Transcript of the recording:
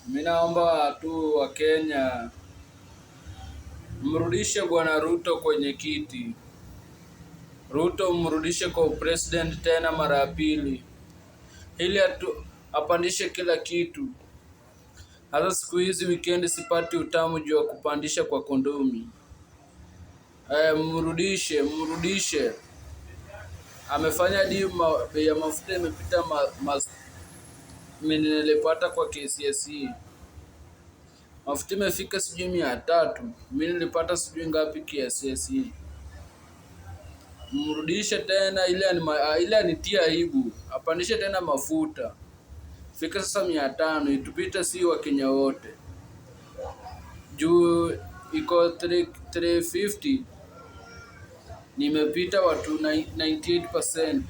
Mi naomba tu wa Kenya mrudishe Bwana Ruto kwenye kiti. Ruto mrudishe kwa president tena mara ya pili, ili apandishe kila kitu. Hata siku hizi weekend sipati utamu juu ya kupandisha kwa kondomi. Mrudishe, mrudishe. Amefanya hadi bei ya mafuta imepita nilipata kwa KCSE. Mafuta imefika sijui 300, mimi nilipata sijui ngapi KCSE. Mrudishe tena ile anitia aibu, apandishe tena mafuta. Fika sasa 500, itupite si Wakenya wote. Juu iko 350 nimepita watu 98%.